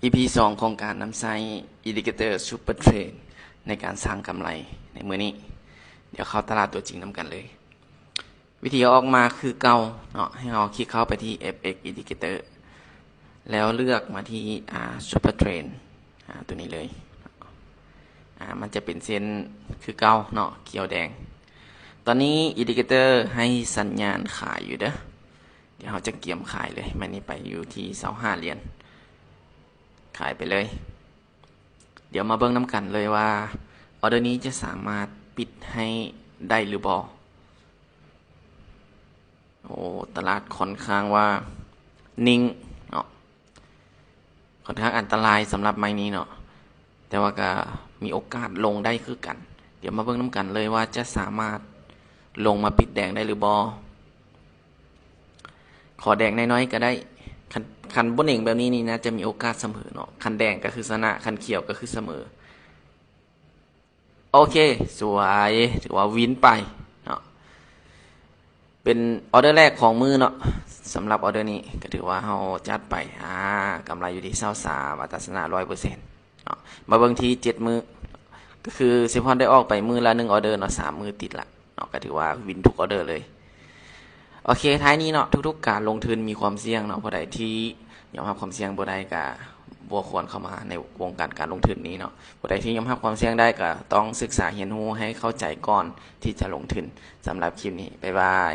ອີພີ ສອງ ຂອງການນຳໃຊ້ Indicator Super Trend ໃນການສ້າງກຳໄລໃນມື້ນີ້. ດຽວເຂົ້າຕະຫຼາດຕົວຈິງນຳກັນເລີຍ. ວິທີອອກມາຄືເກົ່າເນາະ, ໃຫ້ເຮົາຄລິກເຂົ້າໄປທີ່ FX Indicator ແລ້ວເລືອກມາທີ່ Super Trend ຕົວນີ້ເລີຍ. ມັນຈະເປັນເສັ້ນຄືເກົ່າເນາະ, ຂຽວແດງ. ຕອນນີ້ Indicator ໃຫ້ສັນຍານຂາຍຢູ່ເດີ້. ດຽວເຮົາຈະກຽມຂາຍເລີຍ. ມັນນີ້ໄປຢູ່ທີ່ຊາວຫ້າຫຼຽນ. ຂາຍໄປເລີຍ. ດຽວມາເບິ່ງນຳກັນເລີຍວ່າ ອອເດີນີ້ຈະສາມາດປິດໃຫ້ໄດ້ຫຼືບໍ່. ໂອ້ ຕະຫຼາດຂ້ອນຂ້າງວ່ານິ່ງເນາະ, ຂ້ອນຂ້າງອັນຕະລາຍສຳລັບໄມ້ນີ້ເນາະ, ແຕ່ວ່າກໍມີໂອກາດລົງໄດ້ຄືກັນ. ດຽວມາເບິ່ງນຳກັນເລີຍວ່າຈະສາມາດລົງມາປິດແດງໄດ້ຫຼືບໍ່. ຂໍແດງນ້ອຍໆກໍໄດ້. ຄັນ ຄັນບໍ່ເໜັງແບບນີ້ນີ້ ໜ້າຈະມີໂອກາດສະເໝີເນາະ. ຄັນແດງກໍຄືຊະນະ, ຄັນຂຽວກໍຄືສະເໝີ. ໂອເຄ ສວຍ, ຖືວ່າວິນໄປເນາະ. ເປັນອອເດີແລກຂອງມື້ເນາະ. ສຳລັບອອເດີນີ້ກໍຖືວ່າເຮົາຈັດໄປ ອາ ກຳໄລຢູ່ທີ່ຊາວສາມ, ອັດຕາຊະນະຮ້ອຍເປີເຊັນເນາະ. ມາເບິ່ງທີ່ເຈັດມື້, ກໍຄື Saffron ໄດ້ອອກໄປມື້ລະໜຶ່ງອອເດີເນາະ, ສາມມື້ຕິດລະເນາະ, ກໍຖືວ່າວິນທຸກອອເດີເລີຍ. ໂອເຄ ທ້າຍນີ້ເນາະ, ທຸກໆການລົງທຶນມີຄວາມສ່ຽງເນາະ. ຜູ້ໃດທີ່ຍອມຮັບຄວາມສ່ຽງບໍ່ໄດ້ ກໍບໍ່ຄວນເຂົ້າມາໃນວົງການການລົງທຶນນີ້ເນາະ. ຜູ້ໃດທີ່ຍອມຮັບຄວາມສ່ຽງໄດ້ ກໍຕ້ອງສຶກສາຮຽນຮູ້ໃຫ້ເຂົ້າໃຈກ່ອນທີ່ຈະລົງທຶນ. ສຳລັບຄລິບນີ້ ບາຍບາຍ.